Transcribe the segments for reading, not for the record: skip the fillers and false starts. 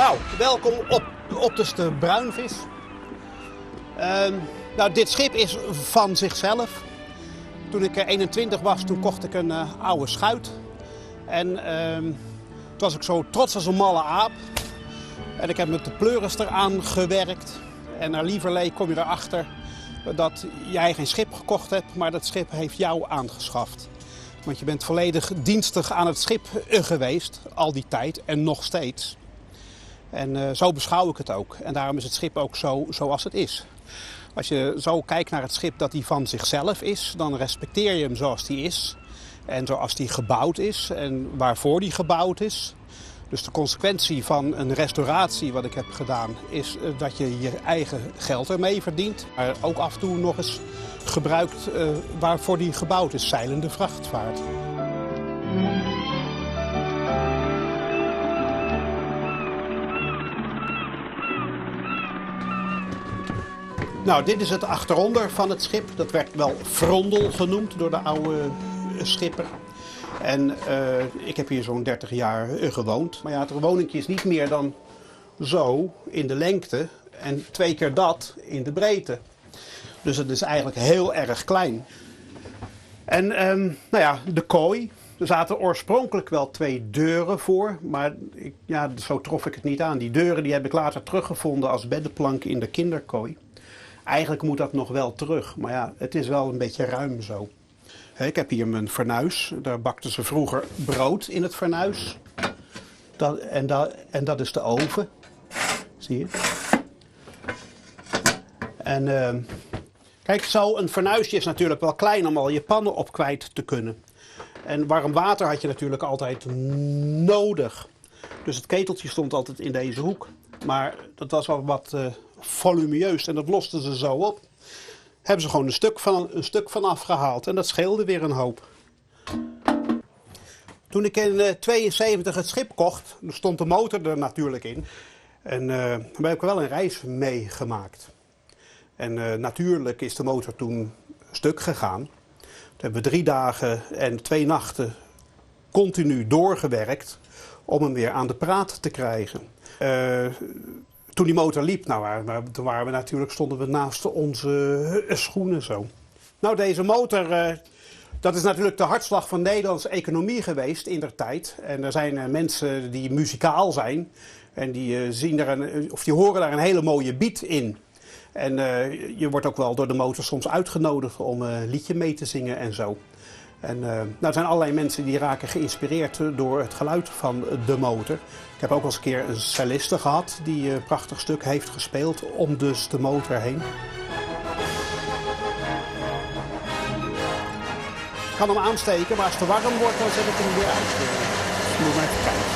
Nou, welkom op Opperste Bruinvis. Nou, dit schip is van zichzelf. Toen ik 21 was, toen kocht ik een oude schuit. En toen was ik zo trots als een malle aap. En ik heb met de pleuris eraan gewerkt. En naar lieverlee kom je erachter dat jij geen schip gekocht hebt, maar dat schip heeft jou aangeschaft. Want je bent volledig dienstig aan het schip geweest, al die tijd en nog steeds. En zo beschouw ik het ook. En daarom is het schip ook zo zoals het is. Als je zo kijkt naar het schip dat hij van zichzelf is, dan respecteer je hem zoals hij is. En zoals die gebouwd is en waarvoor die gebouwd is. Dus de consequentie van een restauratie wat ik heb gedaan is dat je je eigen geld ermee verdient. Maar ook af en toe nog eens gebruikt waarvoor die gebouwd is, zeilende vrachtvaart. Nou, dit is het achteronder van het schip. Dat werd wel frondel genoemd door de oude schipper. En ik heb hier zo'n 30 jaar gewoond. Maar ja, het woningje is niet meer dan zo in de lengte en 2 keer dat in de breedte. Dus het is eigenlijk heel erg klein. En de kooi. Er zaten oorspronkelijk wel 2 deuren voor, maar zo trof ik het niet aan. Die deuren die heb ik later teruggevonden als beddenplank in de kinderkooi. Eigenlijk moet dat nog wel terug, maar ja, het is wel een beetje ruim zo. Ik heb hier mijn fornuis. Daar bakten ze vroeger brood in het fornuis. En dat is de oven. Zie je? En kijk, zo een fornuisje is natuurlijk wel klein om al je pannen op kwijt te kunnen. En warm water had je natuurlijk altijd nodig. Dus het keteltje stond altijd in deze hoek. Maar dat was wel wat volumineus en dat losten ze zo op. Hebben ze gewoon een stuk van afgehaald en dat scheelde weer een hoop. Toen ik in 72 het schip kocht, stond de motor er natuurlijk in. En daar heb ik wel een reis meegemaakt. En natuurlijk is de motor toen stuk gegaan. Toen hebben we 3 dagen en 2 nachten continu doorgewerkt om hem weer aan de praat te krijgen. Toen die motor liep, toen waren we natuurlijk, stonden we naast onze schoenen zo. Deze motor, dat is natuurlijk de hartslag van de Nederlandse economie geweest in der tijd. En er zijn mensen die muzikaal zijn en die zien daar een, of die horen daar een hele mooie beat in. En je wordt ook wel door de motor soms uitgenodigd om een liedje mee te zingen en zo. En er zijn allerlei mensen die raken geïnspireerd door het geluid van de motor. Ik heb ook al eens een keer een celliste gehad die een prachtig stuk heeft gespeeld om dus de motor heen. Ik kan hem aansteken, maar als het te warm wordt, dan zet ik hem weer uit. Dus moet maar even kijken.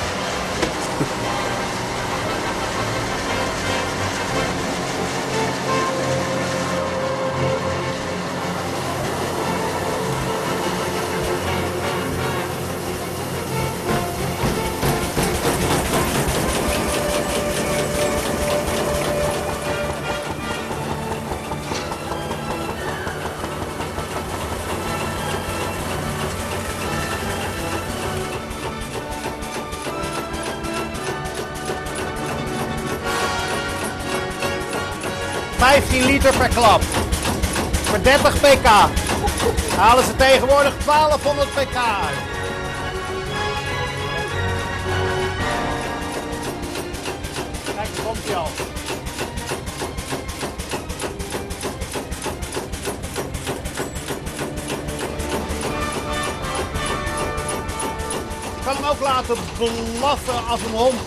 15 liter per klap. Voor 30 pk. Halen ze tegenwoordig 1200 pk uit. Kijk, daar komt hij al. Je kan hem ook laten blaffen als een hond.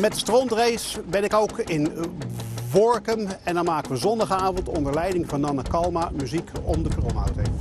Met de strontrace ben ik ook in Workum. En dan maken we zondagavond onder leiding van Nanne Kalma muziek om de Kromhout heen.